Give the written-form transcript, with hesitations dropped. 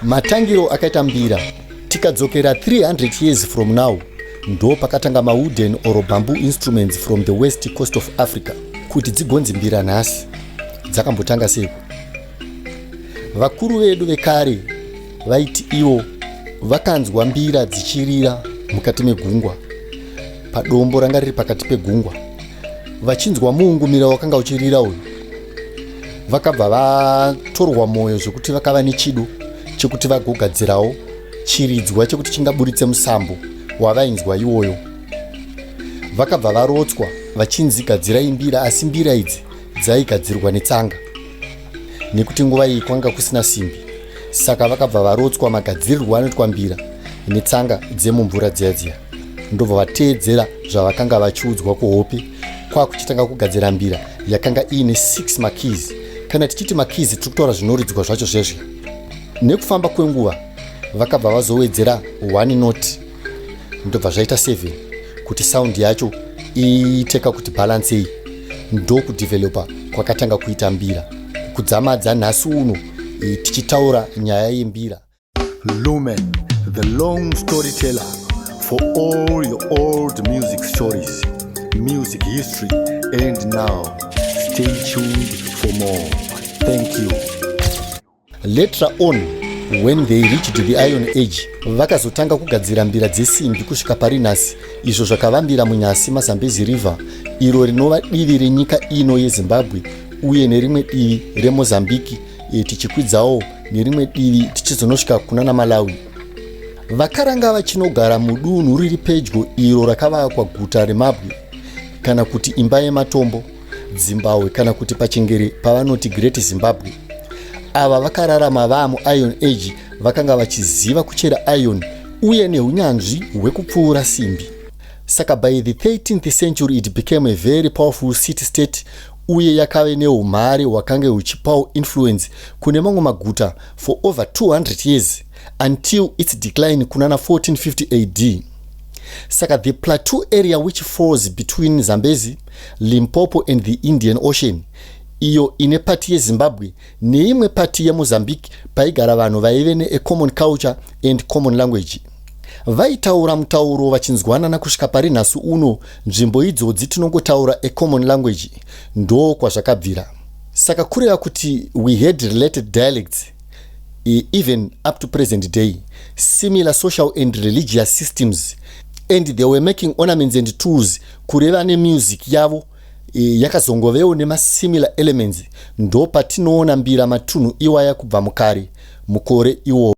Matangiro akaita mbira, tikadzokera 300 years from now, ndo pakatanga mawooden or bamboo instruments from the west coast of Africa. Kuti dzigonzi mbira nhasi, dzakambotanga seiko? Vakuru vedu vekare vaiti ivo vakanzwa mbira dzichirira mukati megungwa, padombo ranga riri pakati pegungwa, vachinzwa muungumira wakanga uchirira uyu, vakabva vatorwa mwoyo zvekuti vakava nechido chekuti vagogadzirawo chiridzwa chekuti chingaburitse musambo wavainzwa iwoyo. Vakabva varotswa vachinzi gadzirai mbira, asi mbira idzi dzaigadzirwa netsanga nekuti nguva iyi kwanga kusina simbi. Saka vakabva varotswa magadzirirwo anoitwa mbira netsanga dzemumvura dziya dziya, ndobva vateedzera zvavakanga vachiudzwa kuhope, kwakuchitanga kugadzira mbira yakanga iine 6 makeys. Kana tichiti makeys, tiri kutaura zvinoridzwa zvacho zvezve. Nekufamba kwenguva vakabva vazowedzera 1 note, ndobva zvaita 7, kuti sound yacho iiteka kuti balancei. Ndokudevelopa kwakatanga kuita mbira kudzamadza nhasi uno tichitaura nyaya yembira. Lumen, the long storyteller, for all your old music stories, music history, and now. Stay tuned for more. Thank you. Later on, when they reached the Iron Age, vakazotanga kugadzira mbira dzesimbi kusvika pari nhasi, izvo zvakavambira munyasi maZambezi River, iro rinova divi renyika ino yeZimbabwe uye nerimwe divi reMozambiki, tichikwidzawo nerimwe divi tichizonosvika kuna naMalawi. Vakaranga vachinogara mudunhu riri pedyo iro rakavakwa guta remabwe, kana kuti imba yematombo, Dzimbahwe, kana kuti pachingere pavanoti Great Zimbabwe. Ava vakararama vaamuIron Age vakanga vachiziva kuchera iron uye neunyanzvi hwekupfuura simbi. Saka by the 13th century it became a very powerful city state, uye yakave neumhare hwakange huchipawo influence kune mamwe maguta for over 200 years until its decline kunana 1450 AD. Saka the plateau area which falls between Zambezi, Limpopo and the Indian Ocean, iyo ine part yeZimbabwe neimwe part yeMozambique, paigara vanhu vaive neacommon culture and common language. Vaitaura mutauro vachinzwanana kusvika pari nhasi uno. Nzvimbo idzodzi tinongotaura acommon language, ndo kwazvakabvira. Saka kureva kuti we had related dialects even up to present day, similar social and religious systems, and they were making ornaments and tools, kureva nemusic yavo yakazongovewo nemasimilar elements. Ndo patinoona mbira matunhu iwaya kubva mukare mukore iwowo.